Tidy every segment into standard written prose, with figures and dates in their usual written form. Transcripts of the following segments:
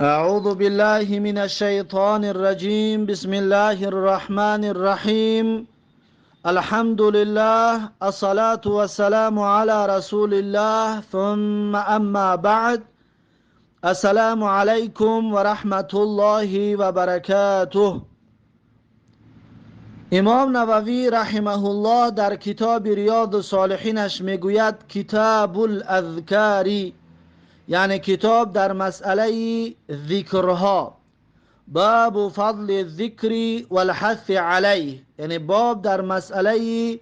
أعوذ بالله من الشيطان الرجيم. بسم الله الرحمن الرحيم. الحمد لله، الصلاة والسلام على رسول الله، ثم أما بعد. السلام عليكم ورحمة الله وبركاته. امام نووی رحمه الله در کتاب ریاض الصالحینش میگوید کتاب الاذکاری، یعنی کتاب در مسئله ذکرها، باب فضل الذکر والحث علیه، یعنی باب در مسئله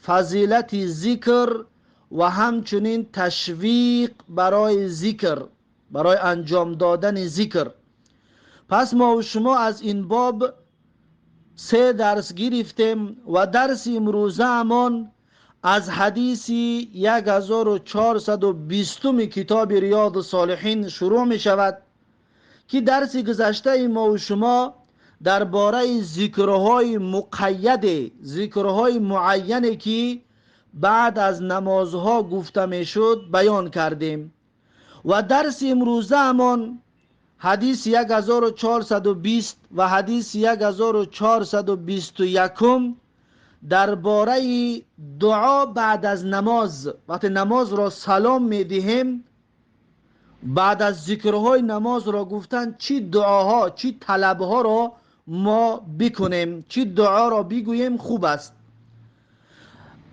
فضیلت ذکر و همچنین تشویق برای ذکر، برای انجام دادن ذکر. پس ما و شما از این باب سه درس گرفتیم و درس امروزه همان از حدیث 1420 کتاب ریاض الصالحین شروع می شود که درس گذشته ما و شما درباره ذکرهای مقید، ذکرهای معینی که بعد از نمازها گفته می شد بیان کردیم و درس امروزه همان حدیث 1420 و حدیث 1421 درباره دعا بعد از نماز. وقتی نماز را سلام میدهیم، بعد از ذکرهای نماز را گفتن چی دعاها، چی طلبها را ما بکنیم، چی دعا را بگوییم خوب است.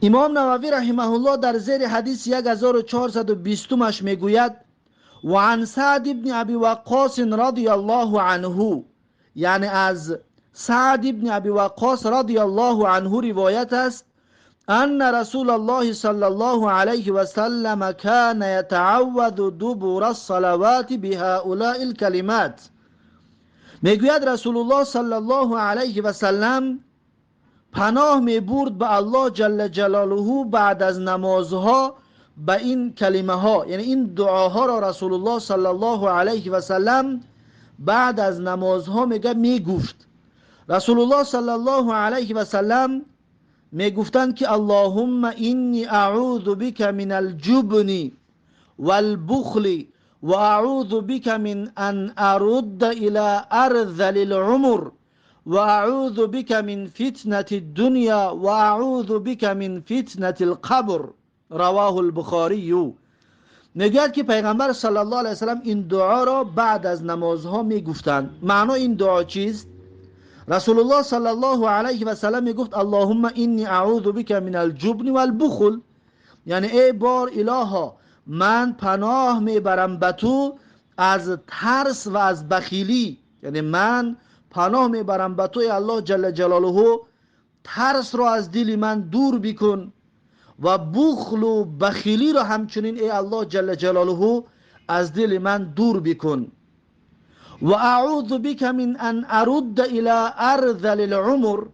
امام نووی رحمه الله در زیر حدیث 1420 میگوید و عن سعد بن ابی وقاص رضی الله عنه، یعنی از سعد بن ابی وقاص رضی الله عنه روایت است ان رسول الله صلی الله علیه و سلم كان يتعوذ دبر الصلوات بهؤلاء الكلمات. میگوید رسول الله صلی الله علیه و سلم پناه میبرد به الله جل جلاله بعد از نمازها به این کلمه ها، یعنی این دعاها را رسول الله صلی الله علیه و سلم بعد از نمازها میگه میگفت. رسول الله صلی الله علیه و سلم میگفتند که اللهم انی اعوذ بک من الجبن والبخل و اعوذ بک من ان ارد الى ارذل العمر و اعوذ بک من فتنة الدنیا و اعوذ بک من فتنة القبر. رواه البخاری. میگوید که پیغمبر صلی الله علیه و سلم این دعا را بعد از نمازها میگفتند. معنای این دعا چیست؟ رسول الله صلی الله علیه و سلم میگفت اللهم انی اعوذ بک من الجبن والبخل، یعنی ای بار الها من پناه میبرم به تو از ترس و از بخیلی، یعنی من پناه میبرم به تو ای الله جل جلاله، ترس را از دل من دور بکن و بخل و بخیلی را همچنین ای الله جل جلاله از دل من دور بکن. و اعوذ بک من ان ارد الى ارذل العمر.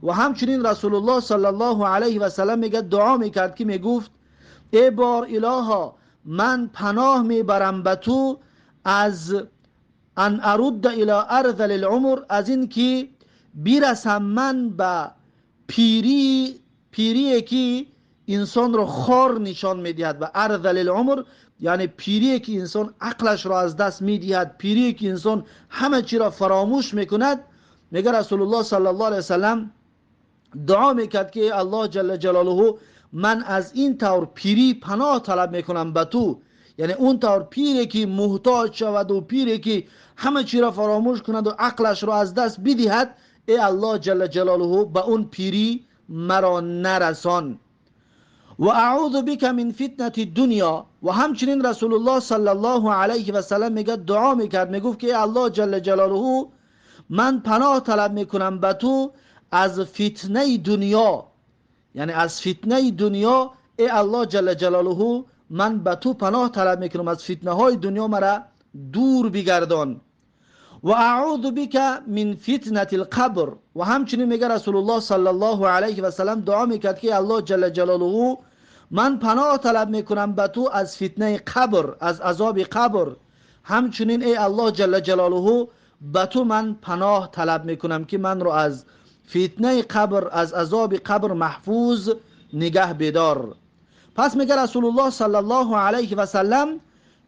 و همچنین رسول الله صلی الله علیه و سلم میگه دعا میکرد که میگفت ای بار الها من پناه میبرم به تو از ان ارد الى ارذل العمر، از این که برسم من به پیری که انسان را خار نشان میدهد. و ارذل العمر یعنی پیری که انسان عقلش را از دست میدهد، پیری که انسان همه چی را فراموش میکند. میگه رسول الله صلی الله علیه وسلم دعا میکرد که الله جل جلاله من از این طور پیری پناه طلب میکنم به تو، یعنی اون طور پیری که محتاج شود و پیری که همه چی را فراموش کند و عقلش را از دست بدهد، ای الله جل جلاله به اون پیری مرا نرسان. و اعوذ بک من فتنة الدنیا. و همچنین رسول الله صلی الله علیه و سلم میگه دعا میکرد، میگفت که ای الله جل جلاله من پناه طلب میکنم به تو از فتنه دنیا، یعنی از فتنه دنیا ای الله جل جلاله من به تو پناه طلب میکنم، از فتنه های دنیا مرا دور بگردان. و اعوذ بک من فتنة القبر. و همچنین میگه رسول الله صلی الله علیه و سلم دعا میکرد که الله جل جلاله من پناه طلب میکنم به تو از فتنه قبر، از عذاب قبر. همچنین ای الله جل جلاله به تو من پناه طلب میکنم که من رو از فتنه قبر، از عذاب قبر محفوظ نگه بدار. پس میگه رسول الله صلی الله علیه و سلم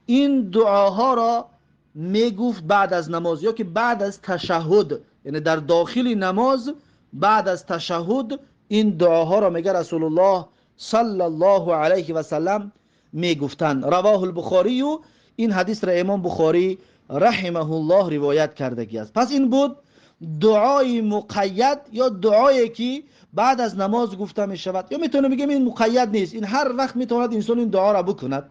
این دعاها را мегуфт баъд аз намоз ё ки баъд аз ташаҳҳуд, яъне дар дохили намоз баъд аз ташаҳҳуд ин дуоҳоро мега Расулуллоҳ саллаллоҳу алайҳи васаллам мегуфтанд. Равоҳу Бухорию, ин ҳадисро Имом Бухорӣ раҳимаҳуллоҳ ривоят кардагӣ аст. Пас ин буд дуои муқайяд ё дуое ки баъд аз намоз гуфта мешавад. Ё метавонем бигем, ин муқайяд нест, ин ҳар вақт метавонад инсон ин дуоро бикунад.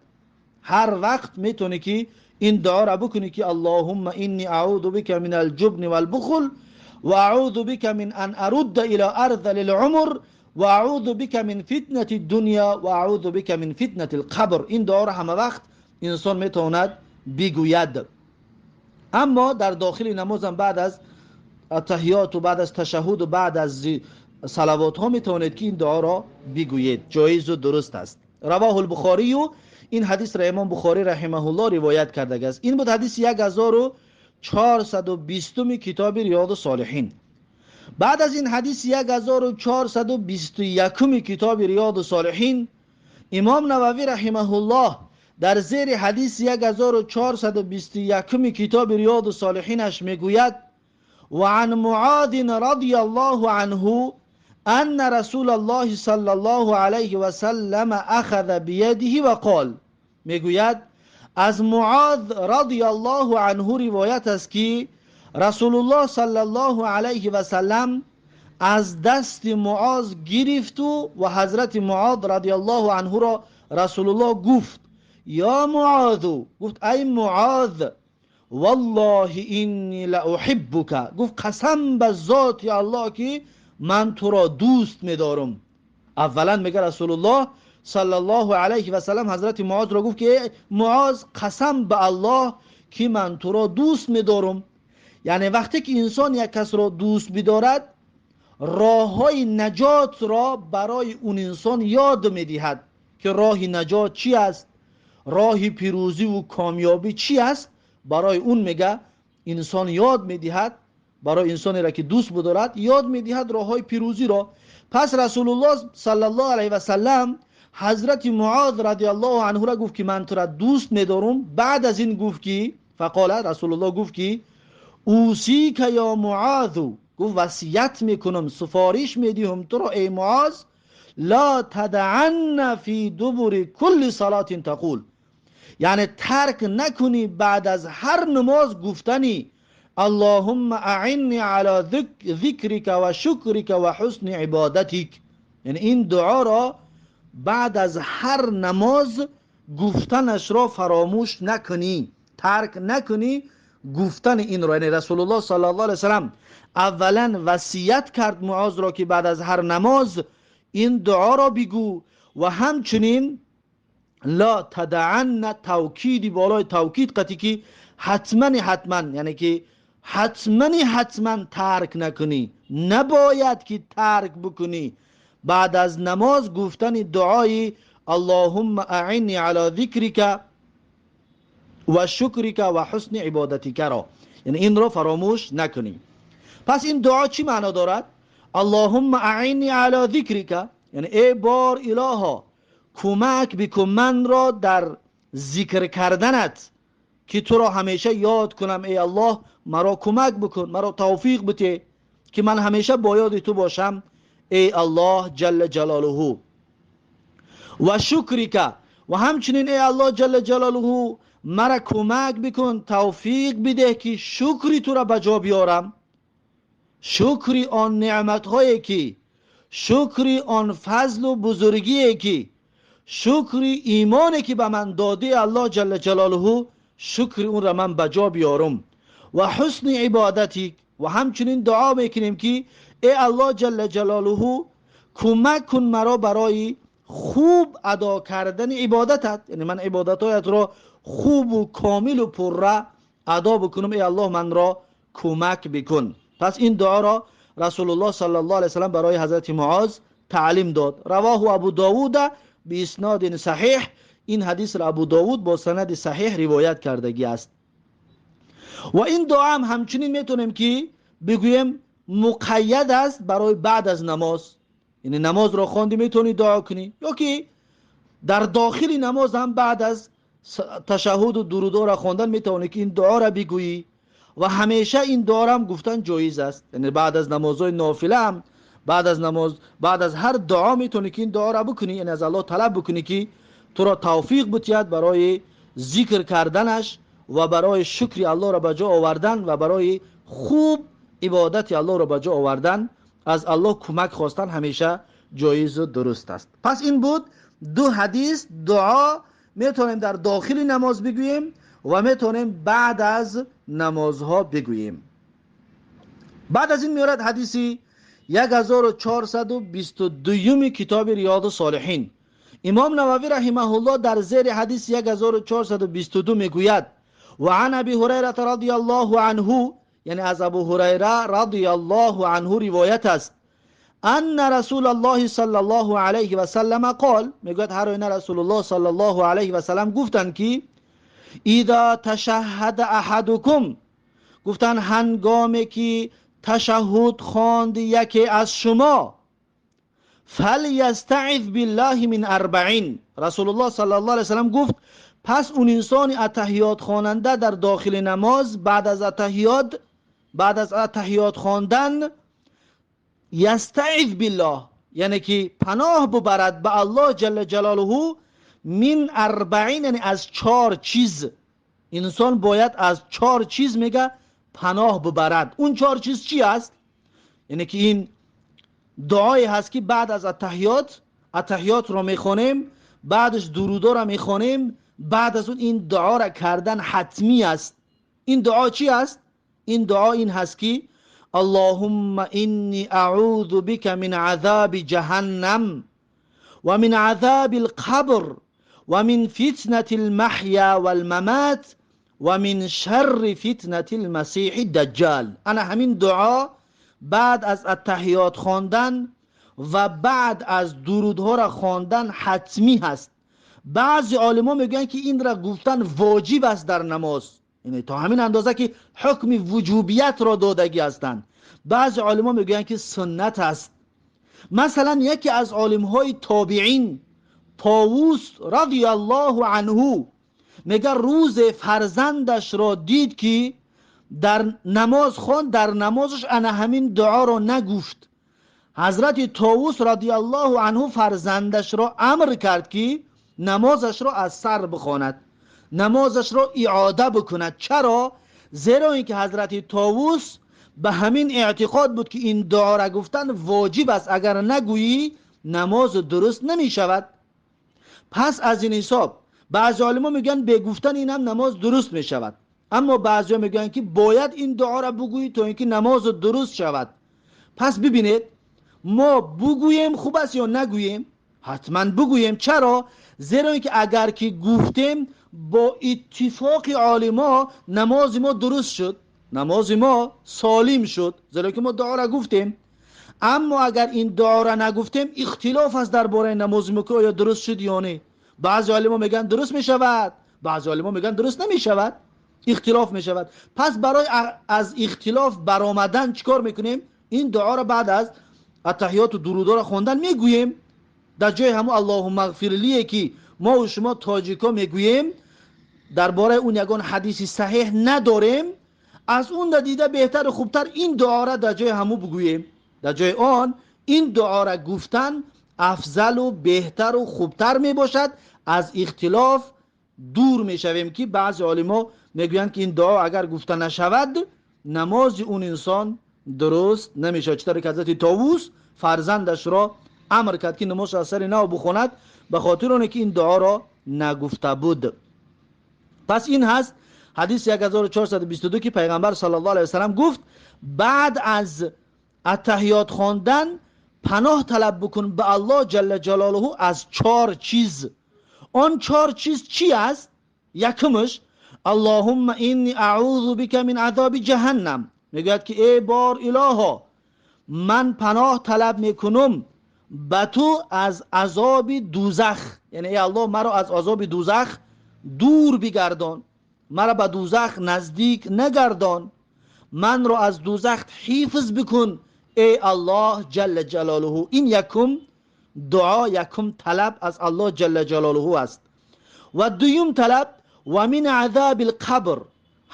Ҳар вақт метавонӣ ки ин дуоро бикунӣ ки اللهم إني أعوذ بك من الجبن والبخل وأعوذ بك من أن أرد إلى أرذل العمر وأعوذ بك من فتنة الدنيا وأعوذ بك من فتنة القبر. Ин дуоро ҳама вақт инсон метавонад бигӯяд. Аммо дар дохили намозам баъд аз аттаҳиёту, баъд аз ташаҳҳуду, баъд аз салавотҳо метавонед ки ин дуоро бигӯед, ҷоизу дуруст аст. Равоҳу Бухорию, ин ҳадисро Имом Бухорӣ раҳимаҳуллоҳ ривоят кардагааст. Ин буд ҳадиси 1420-уми китоби Риёду Солиҳин. Баъд аз ин, ҳадиси 1421-уми китоби Риёду Солиҳин, Имом Нававӣ раҳимаҳуллоҳ дар зери ҳадиси 1421-уми китоби Риёду Солиҳинаш мегӯяд: وعن معاذ رضي الله عنه أن رسول الله صلى الله عليه وسلم أخذ بيده وقال. Мегӯяд, аз Муоз رضي الله عنه ривоят аст ки Расулуллоҳ саллаллоҳу алайҳи васаллам аз дасти Муоз гирифту ва ҳазрати Муоз رضي الله عنه ро Расулуллоҳ гуфт: يا معاذ, гуфт, ай Муоз, والله إني لأحبك, гуфт, қасам ба зоти Аллоҳ ки ман туро дӯст медорам. Аввалан мега, Расулуллоҳ саллаллоҳу алайҳи васаллам ҳазрати Муозро гуфт ки Муоз, қасам ба Аллоҳ ки ман туро дӯст медорам. Яъне вақте ки инсон як касро дӯст бидорад, роҳҳои наҷотро барои он инсон ёд медиҳад ки роҳи наҷот чи аст, роҳи пирӯзиву комёбӣ чи аст, барои он мега инсон ёд медиҳад. Барои инсонеро ки дӯст бидорад, ёд медиҳад роҳҳои пирӯзиро. Пас Расулуллоҳ саллаллоҳу алайҳи васаллам ҳазрати Муоз رضي الله عنه ра гуфт ки ман тура дӯст медорам. Баъд аз ин гуфт ки فقال, Расулуллоҳ гуфт ки أوصيك يا معاذ, гуфт, васият мекунам, суфориш медиҳам туро, эй Муоз, لا تدعن في دبر كل صلاة تقول, яъне тарк накунӣ баъд аз ҳар намоз гуфтани اللهم أعني على ذكرك وشكرك وحسن عبادتك. Яъне ин дуоро баъд аз ҳар намоз гуфтанашро фаромӯш накунӣ, тарк накунӣ гуфтани инро. Яъне Расулуллоҳ саллаллоҳу алайҳи васаллам аввалан васият кард Муозро ки баъд аз ҳар намоз ин дуоро бигӯ ва ҳамчунин لا تدعن, тавкиди болои тавкид қатӣ ки ҳатмани ҳатман, яъне ки ҳатмани ҳатман тарк накунӣ, набояд ки тарк бикунӣ баъд аз намоз гуфтани дуои اللهم أعني على ذكرك وشكرك وحسن عبادتك ро, яъне инро фаромӯш накунӣ. Пас ин дуо чӣ маъно дорад? اللهم أعني على ذكرك, яъне эй бор илоҳо, кӯмак бикун манро дар зикр карданат, ки туро ҳамеша ёд кунам. Эй Аллоҳ, маро кӯмак бикун, маро тавфиқ бите ки ман ҳамеша бо ёди ту бошам, эй Аллоҳ جل جلاله. وشكرك, ва ҳамчунин, эй Аллоҳ جل جلاله, мара кӯмак бикун, тавфиқ бидеҳ ки шукри тура ба ҷо биёрам, шукри он неъматҳое ки, шукри он фазлу бузургие ки, шукри имоне ки ба ман додӣ, Аллоҳ جل جلاله, шукри онра ман ба ҷо биёрам. وحسن عبادتك, ва ҳамчунин дуо мекунем ки эй Аллоҳ جل جلاله, кӯмак кун маро барои хуб адо кардани ибодатат, яъне ман ибодатҳоятро хубу комилу пурра адо бикунам. Эй Аллоҳ, манро кӯмак бикун. Пас ин дуоро Расулуллоҳ саллаллоҳу алайҳи васаллам барои ҳазрати Муоз таълим дод. رواه أبو داود بإسناد صحيح, ин ҳадисро Абу Довуд бо санади саҳеҳ ривоят кардагӣ аст. Ва ин дуоам ҳамчунин метавонем ки бигӯем, муқайяд аст барои баъд аз намоз, яъне намозро хонди, метавонӣ дуо кунӣ ё ки дар дохили намоз ҳам баъд аз ташаҳҳуду дурудҳоро хондан метавонӣ ки ин дуоро бигӯӣ ва ҳамеша ин дуоро ҳам гуфтан ҷоиз аст. Яъне баъд аз намозҳои нофила ҳам, баъд аз намоз, баъд аз ҳар дуо метавонӣ ки ин дуоро бикунӣ, яъне аз Аллоҳ талаб бикунӣ ки туро тавфиқ бутиҳад барои зикр карданаш ва барои шукри Аллоҳро ба ҷо овардан ва барои хуб ибодати Аллоҳро ба ҷо овардан, аз Аллоҳ кӯмак хостан ҳамеша ҷоизу дуруст аст. Пас ин буд ду ҳадис. Дуо метавонем дар дохили намоз бигӯем ва метавонем баъд аз намозҳо бигӯем. Баъд аз ин меорад ҳадиси 1422-юми китоби Риёду Солиҳин. Имом Нававӣ раҳимаҳуллоҳ дар зери ҳадиси 1422 мегӯяд: ва ан Аби Ҳурайрата радияллоҳу анҳу, яъне аз Абу Ҳурайра радияллоҳу анҳу ривоят аст, анна Расулаллоҳи саллаллоҳу алайҳи васаллама қол, мегӯяд ҳар оина Расулуллоҳ саллаллоҳу алайҳи васаллам гуфтанд ки иза ташаҳҳада аҳадукум, гуфтанд ҳангоме ки ташаҳҳуд хонд яке аз шумо, фалйастаиз биллаҳи мин арбаин. Расулуллоҳ саллаллоҳу алайҳи васаллам гуфт пас он инсони аттаҳиёт хонанда дар дохили намоз баъд аз аттаҳиёт, баъд аз аттаҳиёт хондан, ястаиз биллоҳ, яъне ки паноҳ бубарад ба Аллоҳ ҷалла ҷалолуҳу, мин арбаин, яъне аз чор чиз. Инсон бояд аз чор чиз, мега, паноҳ бубарад. Он чор чиз чи аст? Яъне ки ин дуое ҳаст ки баъд аз аттаҳиёт, аттаҳиётро мехонем, баъдаш дурудоро мехонем, баъд аз он ин дуоро кардан ҳатмӣ аст. Ин дуо чи аст? Ин дуо ин ҳаст ки Аллоҳумма инни аъузу бика мин азаби ҷаҳаннам ва мин азаби алқабр ва мин фитнати алмаҳя валмамат ва мин шарри фитнати алмасиҳи даҷҷол. Ана ҳамин дуо баъд аз аттаҳиёт хондан ва баъд аз дурудҳоро хондан ҳатмӣ ҳаст. Баъзе олимо мегӯянд ки инра гуфтан воҷиб аст дар намоз, яъне то ҳамин андоза ки ҳукми вуҷубиятро додагӣ ҳастанд. Баъзе олимо мегӯянд ки суннат аст. Масалан, яке аз олимҳои тобиин, Товус радияллоҳу анҳу, мега рӯзе фарзандашро дид ки дар намоз хонд, дар намозаш ана ҳамин дуоро нагуфт. Ҳазрати Товус радияллоҳу анҳу фарзандашро амр кард ки намозашро аз сар бихонад, намозашро иода бикунад. Чаро? Зеро ин ки ҳазрати Товус ба ҳамин эътиқод буд ки ин дуоро гуфтан воҷиб аст, агар нагӯӣ намоз дуруст намешавад. Пас аз ин ҳисоб баъзе олимо мегӯянд бе гуфтан ин ҳам намоз дуруст мешавад, аммо баъзеҳо мегӯянд ки бояд ин дуоро бугӯӣ то ин ки намоз дуруст шавад. Пас бибинед, мо бугӯем хуб аст ё нагӯем? Ҳатман бугӯем. Чаро? Зеро ин ки агар ки гуфтем, бо иттифоқи олимо намози мо дуруст шуд, намози мо солим шуд, зеро ки мо дуоро гуфтем. Аммо агар ин дуоро нагуфтем, ихтилоф аст дар бораи намози мо ки оё дуруст шуд ё не. Баъзе олимо мегӯянд дуруст мешавад, баъзе олимо мегӯянд дуруст намешавад, ихтилоф мешавад. Пас барои аз ихтилоф баромадан чӣ кор мекунем? Ин дуоро баъд аз аттаҳиёту дурудоро хондан мегӯем. Дар ҷои ҳамун Аллоҳумма ғфирлие ки мо шумо тоҷико мегӯем, дар бораи он ягон ҳадиси саҳеҳ надорем, аз он дида беҳтару хубтар ин дуоро дар ҷои ҳамун бигӯем. Дар ҷои он ин дуоро гуфтан афзалу беҳтару хубтар мебошад. Аз ихтилоф дур мешавем ки баъзе олимо мегӯянд ки ин дуо агар гуфта нашавад, намози он инсон дуруст намешавад, чӣ тавре ки ҳазрати Товус фарзандашро амр кард ки намозро аз сари нав бихонад ба хотири оне ки ин дуоро нагуфта буд. Пас ин ҳаст ҳадиси 1422 ки пайғамбар саллаллоҳу алайҳи васаллам гуфт: баъд аз аттаҳиёт хондан паноҳ талаб бикун ба Аллоҳ ҷалла ҷалолуҳу аз чор чиз. Он чор чиз чи аст? Якумаш: Аллоҳумма инни аъузу бика мин азоби ҷаҳаннам. Мегӯяд ки эй бор илоҳо, ман паноҳ талаб мекунам ба ту аз азоби дузах, яъне эй Аллоҳ, маро аз азоби дузах дур бигардон, маро ба дузах наздик нагардон, манро аз дузах ҳифз бикун, эй Аллоҳ ҷалла ҷалолуҳу. Ин якум дуо, якум талаб аз Аллоҳ ҷалла ҷалолуҳу аст. Ва дуюм талаб: ва мин азаби лқабр,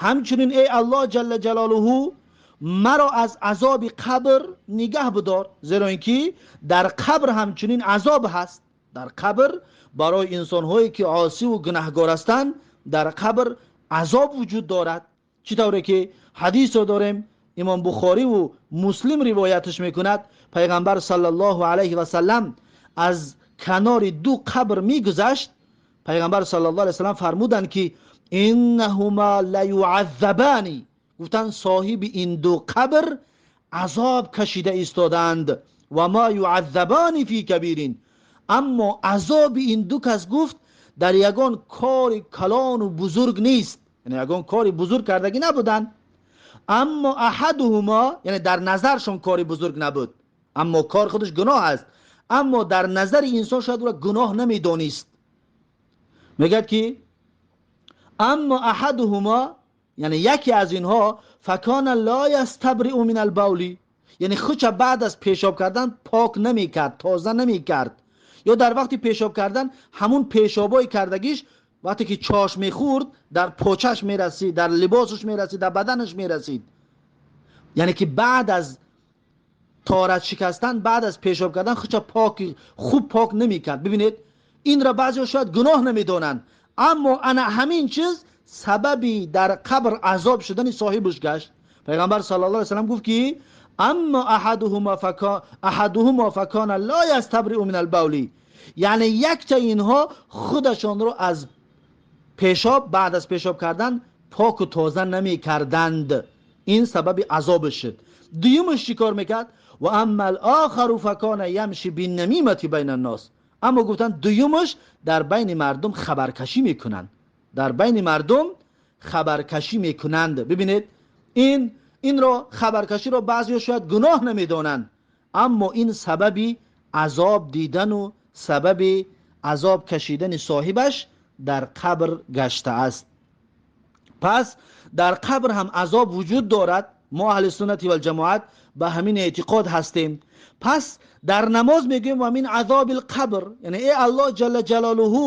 ҳамчунин эй Аллоҳ ҷалла ҷалолуҳу, маро аз азоби қабр нигаҳ бидор, зеро ин ки дар қабр ҳамчунин азоб ҳаст. Дар қабр барои инсонҳое ки осиву гунаҳгор ҳастанд, дар қабр азоб вуҷуд дорад. Чӣ тавре ки ҳадисро дорем, Имом Бухориву Муслим ривоятш мекунад, Пайғамбар саллаллоҳу алайҳи васаллам аз канори ду қабр мегузашт. Пайғамбар саллаллоҳу алайҳи васаллам фармуданд ки иннаҳума лаюаззабани, гуфтанд, соҳиби ин ду қабр азоб кашида истодаанд. Ва ма юаззабани фи кабирин, аммо азоби ин ду кас, гуфт, дар ягон кори калону бузург нест, яъне ягон кори бузург кардагӣ набуданд. Аммо аҳадуҳума, яъне дар назаршон кори бузург набуд, аммо кор худаш гуноҳ аст, аммо дар назари инсон шояд ӯро гуноҳ намедонист. Мегӯяд ки аммо аҳадуҳума, яъне яке аз инҳо, факана ла ястабриу мин албавли, яъне худша баъд аз пешоб кардан пок намекард, тоза намекард, ё дар вақти пешоб кардан ҳамун пешобҳои кардагиш вақте ки чош мехӯрд, дар почаш мерасид, дар либосаш мерасид, дар баданаш мерасид. Яъне ки баъд аз таҳорат шикастан, баъд аз пешоб кардан худша пок, хуб пок намекард. Бибинед, инро баъзеҳо шояд гуноҳ намедонанд, аммо ана ҳамин чиз сабаби дар қабр азоб шудани соҳибаш гашт. Пайғамбар саллаллоҳу алайҳи васаллам гуфт ки аммо аҳадуҳума факана ла ястабриу мин албавли, яъне якта инҳо худашонро аз пешоб, баъд аз пешоб кардан поку тоза намекарданд, ин сабаби азобаш шуд. Дуюмаш чӣ кор мекард? Ва амма алохару факана ямши биннамимати байна ннос, аммо, гуфтанд, дуюмаш дар байни мардум хабаркашӣ мекунанд, дар байни мардум хабаркашӣ мекунанд. Бибинед, инро, хабаркаширо баъзеҳо шояд гуноҳ намедонанд, аммо ин сабаби азоб дидану сабаби азоб кашидани соҳибаш дар қабр гаштааст. Пас дар қабр ҳам азоб вуҷуд дорад. Мо аҳли суннати валҷамоат ба ҳамин эътиқод ҳастем. Пас дар намоз мегӯем: ва мин азоби лқабр, яъне эй Аллоҳ ҷалла ҷалолуҳу,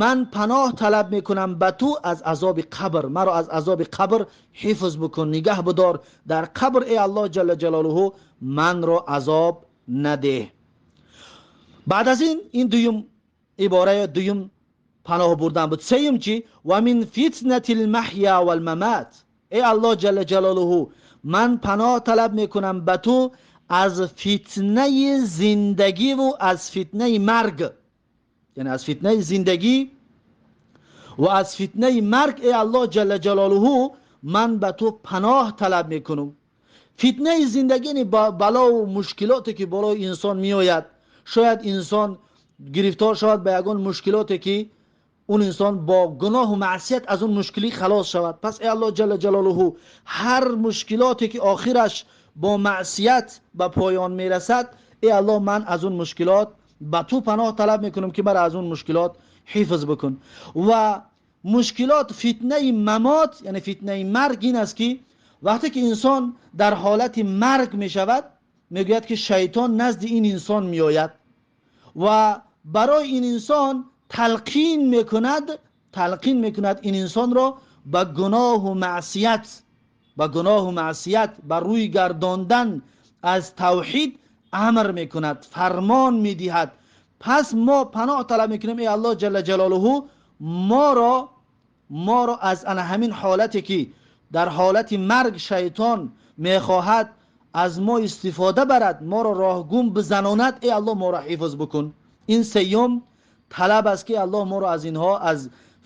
ман паноҳ талаб мекунам ба ту аз азоби қабр, маро аз азоби қабр ҳифз бикун, нигаҳ бидор. Дар қабр, эй Аллоҳ ҷалла ҷалолуҳу, манро азоб надеҳ. Баъд аз ин, ин дуюм ибора ё дуюм паноҳ бурдан буд. Сеюм чӣ? Ва мин фитнати лмаҳя валмамат, эй Аллоҳ ҷалла ҷалолуҳу, ман паноҳ талаб мекунам ба ту аз фитнаи зиндагиву аз фитнаи марг, яъне аз фитнаи зиндагӣ ва аз фитнаи марг, эй Аллоҳ ҷалла ҷалолуҳу, ман ба ту паноҳ талаб мекунам. Фитнаи зиндагӣ, яъне балову мушкилоте ки болои инсон меояд. Шояд инсон гирифтор шавад ба ягон мушкилоте ки он инсон бо гуноҳу маъсият аз он мушкилӣ халос шавад. Пас эй Аллоҳ ҷалла ҷалолуҳу, ҳар мушкилоте ки охираш бо маъсият ба поён мерасад, эй Аллоҳ, ман аз он мушкилот ба ту паноҳ талаб мекунам ки маро аз он мушкилот ҳифз бикун. Ва мушкилот, фитнаи мамот, яъне фитнаи марг, ин аст ки вақте ки инсон дар ҳолати марг мешавад, мегӯяд ки шайтон назди ин инсон меояд ва барои ин инсон талқин мекунад, талқин мекунад ин инсонро ба гуноҳу маъсият, ба гуноҳу маъсият, ба рӯй гардондан аз тавҳид амр мекунад, фармон медиҳад. Пас мо паноҳ талаб мекунем: эй Аллоҳ ҷалла ҷалолуҳу, моро аз ана ҳамин ҳолате ки дар ҳолати марг шайтон мехоҳад аз мо истифода барад, моро роҳгум бизанонад, эй Аллоҳ, моро ҳифз бикун. Ин сеюм талаб аст ки Аллоҳ моро аз инҳо, аз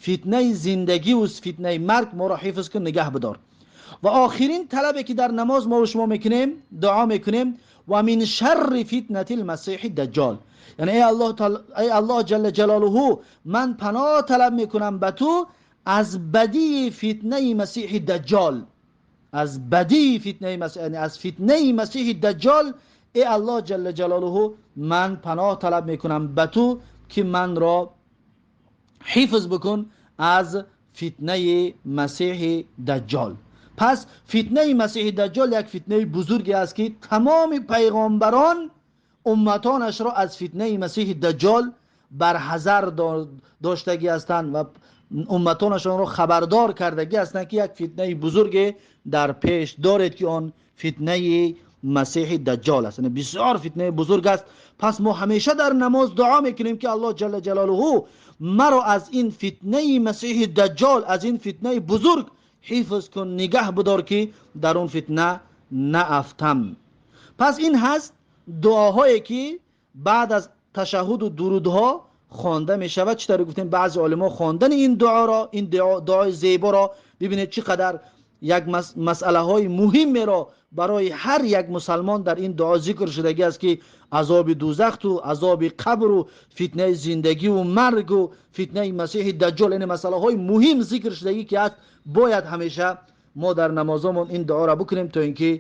фитнаи зиндагиву фитнаи марг моро ҳифз кун, нигаҳ бидор. Ва охирин талабе ки дар намоз мо шумо мекунем, дуо мекунем: ва мин шарри фитнати лмасиҳи даҷҷол, яъне эй Аллоҳ ҷалла ҷалолуҳу, ман паноҳ талаб мекунам ба ту аз бадии фитнаи Масиҳи Даҷҷол, аз бадии фитнаи, яъне аз фитнаи Масиҳи Даҷҷол, эй Аллоҳ ҷалла ҷалолуҳу, ман паноҳ талаб мекунам ба ту ки манро ҳифз бикун аз фитнаи Масиҳи Даҷҷол. Пас фитнаи Масиҳи Даҷҷол як фитнаи бузурге аст ки тамоми пайғомбарон умматонашро аз фитнаи Масиҳи Даҷҷол барҳазар доштагӣ ҳастанд ва умматонашонро хабардор кардагӣ ҳастанд, ки як фитнаи бузурге дар пеш доред, ки он фитнаи масеҳи даҷҷол аст. Яъне бисёр фитнаи бузург аст. Пас мо ҳамеша дар намоз дуо мекунем, ки Аллоҳ ҷалла ҷалолуҳу маро аз ин фитнаи масеҳи даҷҷол, аз ин фитнаи бузург ҳифз кун, нигаҳ бидор, ки дар он фитна наафтам. Пас ин ҳаст дуоҳое, ки баъд аз ташаҳҳуду дурудҳо хонда мешавад. Чӣ тавре гуфтем, баъзе олимо хондани ин дуоро, ин дуои зеборо, бибинед, чӣ қадар як масъалаҳои муҳиммеро барои ҳар як мусалмон дар ин дуо зикр шудагӣ аст, ки азоби дузахту азоби қабру фитнаи зиндагиву маргу фитнаи масеҳи даҷҷол, яъне масъалаҳои муҳим зикр шудагӣ ки аст. Бояд ҳамеша мо дар намозомон ин дуоро бикунем, то ин ки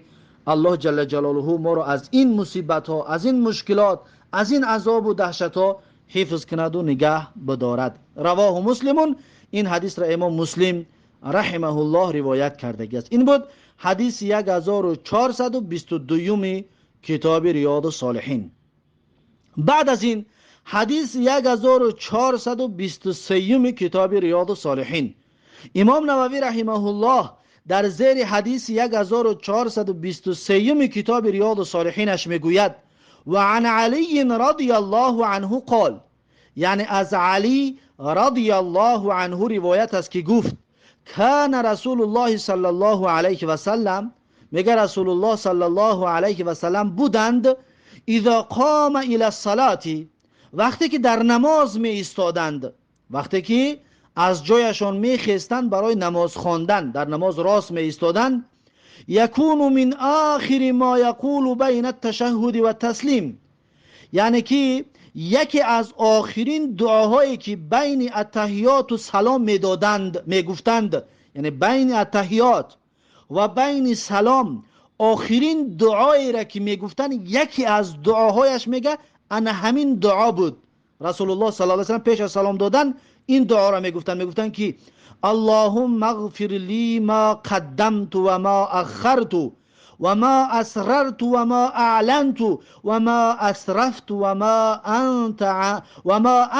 Аллоҳ ҷалла ҷалолуҳу моро аз ин мусибатҳо, аз ин мушкилот, аз ин азобу даҳшатҳо ҳифз кунаду нигаҳ бидорад. Равоҳу Муслимун. Ин ҳадисро имом Муслим раҳимаҳуллоҳ ривоят кардагӣ аст. Ин буд ҳадиси 1422-юми китоби Риёду Солиҳин. Баъд аз ин ҳадиси 1423-юми китоби Риёду Солиҳин. Имом Нававӣ раҳимаҳуллоҳ дар зери ҳадиси 1423-юми китоби Риёду Солиҳинаш мегӯяд: ва ан Алийин радияллоҳу анҳу қол, яъне аз Алӣ радияллоҳу анҳу ривоят аст, ки гуфт: кана Расулуллоҳи саллаллоҳу алайҳи васаллам, мега Расулуллоҳ саллаллоҳу алайҳи васаллам буданд, изо қома ила салати, вақте ки дар намоз меистоданд, вақте ки аз ҷояшон мехестанд барои намоз хондан, дар намоз рост меистоданд, якуну мин охири мо яқулу байна ташаҳҳуди ва таслим, яъне ки яке аз охирин дуоҳое, ки байни аттаҳиёту салом медоданд, мегуфтанд, яъне байни аттаҳиёт ва байни салом охирин дуоеро ки мегуфтанд, яке аз дуоҳояш, мега, ана ҳамин дуо буд. Расулуллоҳ саллаллоҳу алайҳи васаллам пеш аз салом додан ин дуоро мегуфтанд. Мегуфтанд, ки аллоҳумма ғфир ли ма қаддамту ва ма аххарту ва ма асрарту ва ма аъланту ва ма асрафту ва ма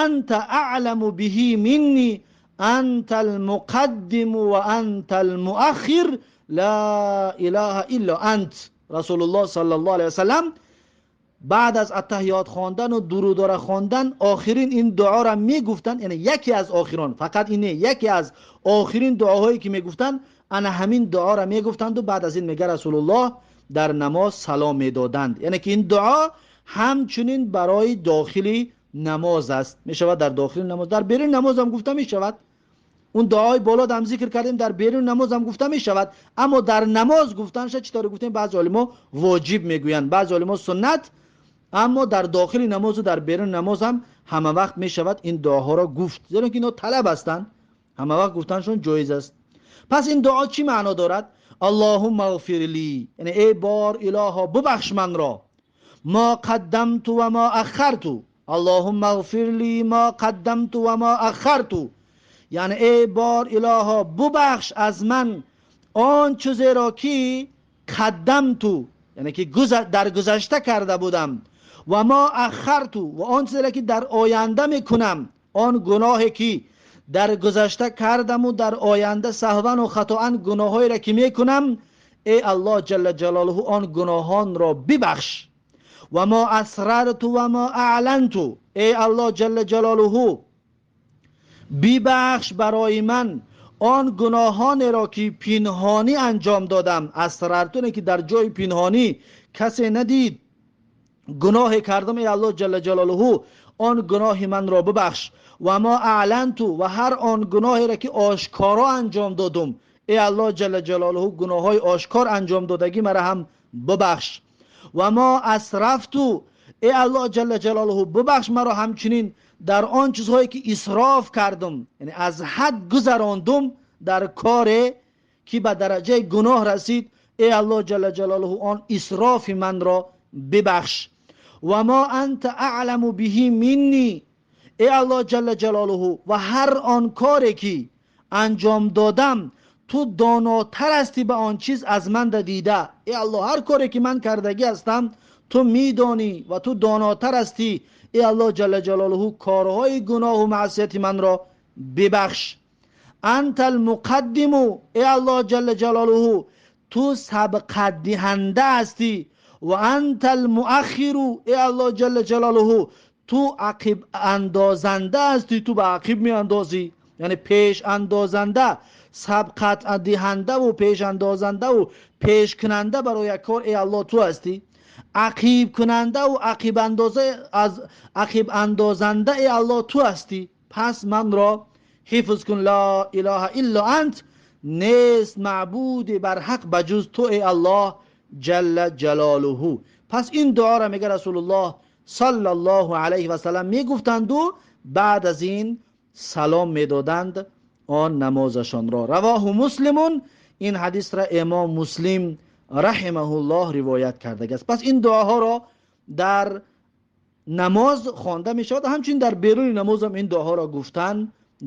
анта аъламу биҳи минни, анта алмуқаддиму ва анта алмуаххир, ла илаҳа илла ант. Расулуллоҳ саллаллоҳу алайҳи васаллам баъд аз аттаҳиёт хондану дурудора хондан охирин ин дуоро мегуфтанд, яъне яке аз охирон, фақат ин не, яке аз охирин дуоҳое, ки мегуфтанд, ана ҳамин дуоро мегуфтанду баъд аз ин, мега, Расулуллоҳ дар намоз салом медоданд. Яъне ки ин дуо ҳамчунин барои дохили намоз аст, мешавад дар дохили намоз, дар берун намозам гуфта мешавад. Он дуои боло ҳам зикр кардем, дар берун намоз ҳам гуфта мешавад, аммо дар намоз гуфтанша, чӣ тавре гуфтем, баъзе олимо воҷиб мегӯянд, баъзе олимо суннат, аммо дар дохили намозу дар берун намоз ҳам ҳама вақт мешавад ин дуоҳоро гуфт, зеро ки инҳо талаб ҳастанд, ҳама вақт гуфтаншон ҷоиз аст. Пас ин дуо чӣ маъно дорад? Аллоҳумма ғфир ли, яъне эй бор илоҳо, бубахш манро, мо қаддамту ва мо аххарту, аллоҳумма ғфир ли мо қаддамту ва мо аххарту, яъне эй бор илоҳо, бубахш аз ман он чизеро, ки қаддамту, яъне ки дар гузашта карда будам, ва мо аххарту, ва он чизеро, ки дар оянда мекунам. Он гуноҳе, ки дар гузашта кардаму дар оянда саҳвану хатоан гуноҳҳоеро, ки мекунам, эй Аллоҳ ҷалла ҷалолуҳу, он гуноҳонро бибахш. Ва мо асрарту ва мо аъланту, эй Аллоҳ ҷалла ҷалолуҳу, бибахш барои ман он гуноҳонеро, ки пинҳонӣ анҷом додам. Асрартуне, ки дар ҷои пинҳонӣ касе надид, гуноҳе кардам, эй Аллоҳ ҷалла ҷалолуҳу, он гуноҳи манро бибахш. Ва мо аъланту, ва ҳар он гуноҳеро, ки ошкоро анҷом додум, эй Аллоҳ ҷалла ҷалолуҳу, гуноҳҳои ошкор анҷом додагӣ мара ҳам бибахш. Ва мо асрафту, эй Аллоҳ ҷалла ҷалолуҳу, бибахш маро ҳамчунин дар он чизҳое, ки исроф кардум, яъне аз ҳад гузарондум дар коре, ки ба дараҷаи гуноҳ расид, эй Аллоҳ ҷалла ҷалолуҳу, он исрофи манро бибахш. Ва мо анта аъламу биҳи минни, эй Аллоҳ ҷалла ҷалолуҳу, ва ҳар он коре, ки анҷом додам, ту донотар ҳастӣ ба он чиз аз ман дида. Эй Аллоҳ, ҳар коре, ки ман кардагӣ ҳастам, Ту медонӣ ва ту донотар ҳастӣ. Эй Аллоҳ ҷалла ҷалолаҳу, корҳои гуноҳу маъсияти манро бибахш. Анта алмуқаддиму, эй Аллоҳ ҷалла ҷалолаҳу, ту сабқатдиҳанда ҳастӣ. Ва анта алмуаххиру, эй Аллоҳ ҷалла ҷалолаҳу, ту ақиб андозанда ҳастӣ, ту ба ақиб меандозӣ, яъне пеш андозанда, сабқатдиҳандаву пешандозандаву пешкунанда барои як кор, эй Аллоҳ, ту ҳастӣ. Ақибкунандаву ақибандоза аз ақибандозанда, эй Аллоҳ, ту ҳастӣ. Пас манро ҳифз кун. Ла илаҳа илла ант, нест маъбуди барҳақ ба ҷуз ту, эй Аллоҳ ҷалла ҷалолуҳу. Пас ин дуоро, мега, Расулуллоҳ саллаллоҳу алайҳи васаллам мегуфтанду баъд аз ин салом медоданд он намозашонро. Равоҳу Муслимун, ин ҳадисра имом Муслим раҳимаҳуллоҳ ривоят кардагиаст. Пас ин дуоҳоро дар намоз хонда мешавад, ҳамчунин дар беруни намозам ин дуоҳоро гуфтан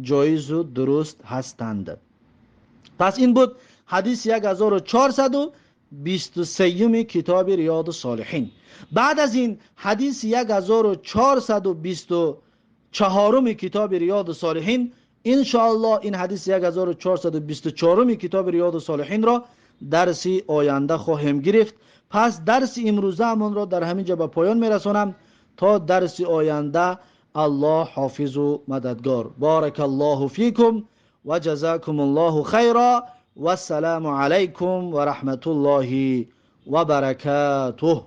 ҷоизу дуруст ҳастанд. Пас ин буд ҳадиси 1423-юми китоби Риёду Солиҳин. Баъд аз ин ҳадиси 1424-уми китоби Риёду Солиҳин, иншоаллоҳ, ин ҳадиси 1424-уми китоби Риёду Солиҳинро дарси оянда хоҳем гирифт. Пас дарси имрӯзаамонро дар ҳамин ҷо ба поён мерасонам. То дарси оянда Аллоҳ ҳофизу мададгор. Баракаллоҳу фикум ва ҷазакумуллоҳу хайра. Вассалому алайкум ва раҳматуллоҳи ва баракатуҳ.